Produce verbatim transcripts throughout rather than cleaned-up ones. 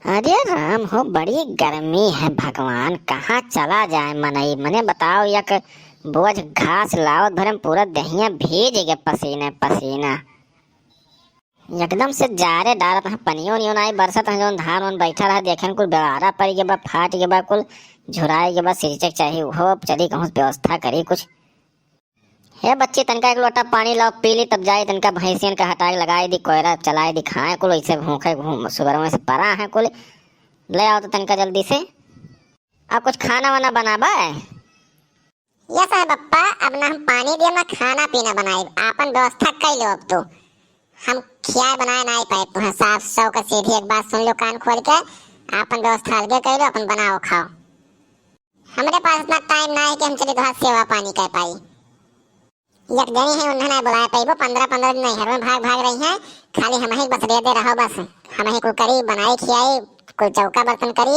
अरे राम हो, बड़ी गर्मी है भगवान, कहाँ चला जाए मनई। मने बताओ, एक बोझ घास लावत भरे में पूरा देहिया भीज गए पसीने पसीना। एकदम से जारे डारत है, पनियो उनियो नाई बरसत है, जौन धान उन बैठा रहा, देखे न कुल बेवारा पड़ गए बा, फाट गए बा, कुल झुराई गए बा, सिरिचक चाही, उहो चली कहूँ से व्यवस्था करी कुछ। हे बच्ची, तनका एक लोटा पानी लाओ, पी ली, तब जाई तनका भैंसियन के हटाए के लगाई दी, कोयरा चलाई दी, खाए कुल, ऐसे भूखे घूम सुबह में से परा है कुल, ले आओ तो तनका जल्दी से। अब कुछ खाना वाना बनाबा है? यस है बप्पा, अब ना हम पानी दियब ना खाना पीना बनाइब, आपन व्यवस्था कर लो अब तो। हम खियाए बनाए ना पाइब तुहाँ, साफ सौ का सीधी एक बात सुन लो कान खोल के, आपन व्यवस्था अलगे कर लो, अपन बनाओ खाओ। हमरे पास इतना टाइम ना है कि हम चली तुहार सेवा पानी कर पाई। एक जनी है, उन्हें ना बुलाए पाइबो, पन्द्रह पन्द्रह दिन नैहर में भाग भाग रही हैं, खाली हम ही बस दे दे रहो बस, हम ही कुल करी, बनाई खियाई, कुल चौका बर्तन करी।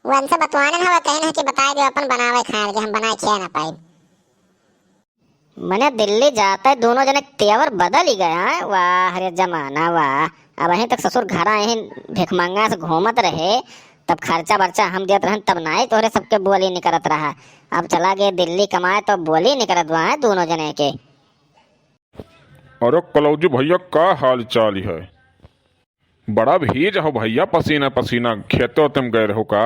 वो उनसे बतवाने ना, वो कहने हैं कि बताए दो अपन बनावे खाए के, हम बनाए खियाए ना पाइब। मने दिल्ली जाते दोनों जने तेवर बदल ही गया है। वाह रे जमाना वाह। अब वहीं तक ससुर घरा यहीं भिखमंगा से घूमत रहे, तब खर्चा बर्चा हम देत रहन, तब नाई तोहरे सबके बोली निकरत रहा। अब चला गए दिल्ली कमाए तो बोली निकरत बा है दोनों जने के। अरे कलौजी भैया, का हाल चाल है? बड़ा भीज हो भैया, पसीना पसीना, खेते ओते में गए रहो का?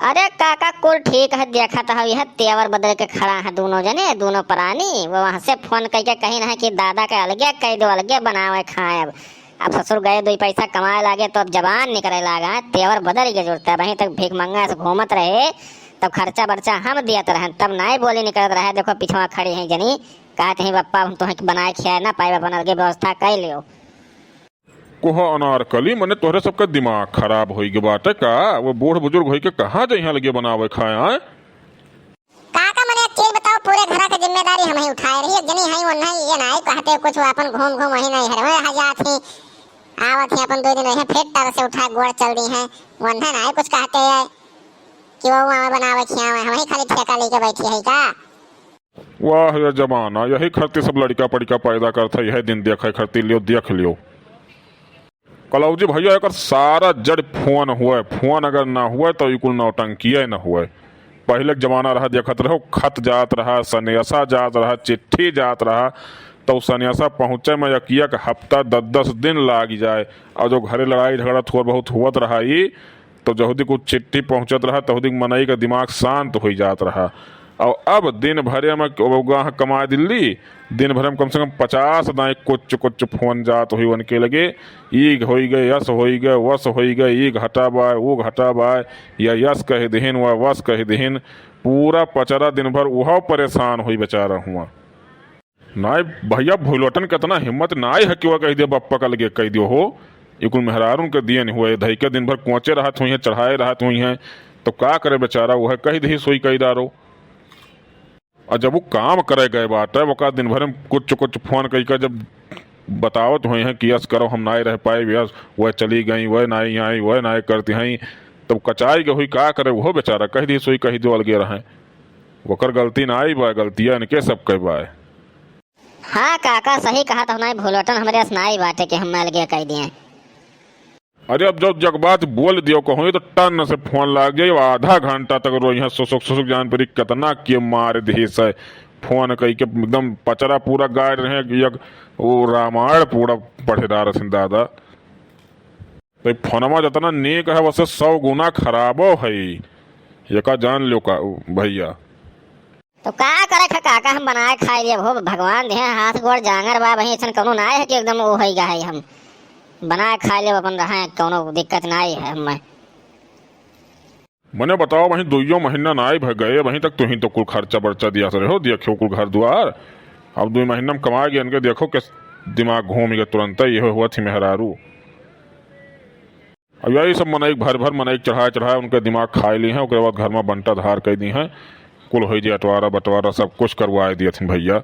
अरे काका, कुल ठीक है, देखत हो यह तेवर बदल के खड़ा है दोनों जने, दोनों प्राणी। वो वहाँ से फोन करके कही ना कि दादा के अलगे कह दो, अलगे बनावे खाए। अब अब ससुर गए, दो पैसा कमाए लागे तो अब जबान निकले लागा है, तेवर बदल के जुड़ता है। वहीं तक भिखमंगा से घूमत रहे, तब खर्चा बर्चा हम दियत रहन, तब नाई बोली निकलत रहे। देखो पिछवा खड़ी है जनी, कहत ही बप्पा हम तोहे बनाए खियाए ना पाइब, अपन अलगे व्यवस्था कर लियो। कोहा अनारकली, मने तोहरे सबका दिमाग खराब होई के बाटे का? वो बूढ़ बुजुर्ग होई के कहाँ जइहाँ लगे बनावे खाए, आए? काका, मने एक चीज बताओ, पूरे घरा के जिम्मेदारी हम ही उठाए रही, एक जनी है, वो नहीं, ये नहीं कहते कुछ, वो अपन घूम घूम वही नहीं है, वही हजात ही आवत ही, अपन दो दिन रहे, फिर तर से उठा गोड़ चल दी है, वो नहीं कुछ कहते है कि वो वहाँ बनावे खियावे, हम ही खाली ठेका लेके बैठी है का? वाह रे जमाना, यही खरती सब लड़िका पड़िका पैदा करत है, यही दिन देखे खरती लियो, देख लियो। कलौजी भैया, एकर सारा जड़ फोन हुए, फोन अगर ना हुए तो ई कुल नौटंकिये न हुए। पहिले के जमाना रहा, देखत रहो, खत जात रहा, सनेसा जात रहा, चिट्ठी जात रहा, तो सनेसा पहुँचे में एक एक हफ्ता, दस दस दिन लाग जाए। और जो घरे लड़ाई झगड़ा थोड़ बहुत हुवत रहा ई, तो जहुदी कुछ चिट्ठी पहुँचत रहा, तहुदी मनई का दिमाग शांत होई जात रहा। और अब दिन भरे में गाह कमाए दिल्ली, दिन भरे में कम से कम पचास दाई कुछ कुछ फोन जात हुई उनके लगे, ई होई गए, यस होई गए, वस होई गए, ई घटा बाय, वो घटा बाय, या यस कह दिहिन, वा वस कह दिहिन। पूरा पचरा दिन भर उहाव परेशान होई बेचारा हुआ। नाई भैया, भुलवटन के इतना हिम्मत नाई है कि वह कह दियो बप्पा का लगे कह दियो हो। ये कुल मेहरारून के दिए नहीं हुए, धई के दिन भर कोचे रहत हुई हैं, चढ़ाए रहत हुई हैं, तो का करे बेचारा, वह कह दही सोई कह डारो। और जब वो काम करे गए बाटे, वका दिन भर में कुछ कुछ फोन कई का जब बतावत हुई हैं कि यस करो, हम नाई रह पाए, यस, वह चली गई, वह नाई आई, वह नाई करती हैं, तब कचाई के हुई का करे, वो बेचारा कह दी सोई कह दियो अलगे रहें। वकर गलती नाई बा, गलतिया इनके सब के बा। हाँ काका, सही कहा तो नहीं, भूलवटन हमरे अस नाई बाटे कि हम अलगे कह दिए। अरे अब जब जग बात बोल दियो कहूँ तो टन से फोन लाग जाई, आधा घंटा तक रोई है, सुसुक सुसुक जान परी कितना के मार दिही से। फोन कई के एकदम पचरा पूरा गाय रहे, एक वो रामायण पूरा पढ़े डार सिंह दादा। तो फोनमा जितना नेक है वैसे सौ गुना खराबो है, एका जान लो का भैया। तो का करे खा काका, हम बनाए खाए लिए हो, भगवान दे हाथ गोड़ जांगर बा, वहीं ऐसन कौनो ना है कि एकदम वो होई गा है, हम बनाए खाए लिए अपन रहे, कौनो दिक्कत ना है हमें। मने बताओ, वहीं दुइयो महीना ना आई भर गए, वहीं तक तुही तो कुल खर्चा बर्चा दिया रहे हो, देखो कुल घर द्वार, अब दुई महीना में कमा गए इनके, देखो किस दिमाग घूम गए तुरंत, ये हुआ थी मेहरारू। अब यही सब मनई भर भर मनई चढ़ाए चढ़ाए उनके दिमाग खाए ली हैं, ओकरे बाद घर में बंटा धार कई दी हैं, कुल होई जे अटवारा बंटवारा सब कुछ करवाए दिए थे भैया।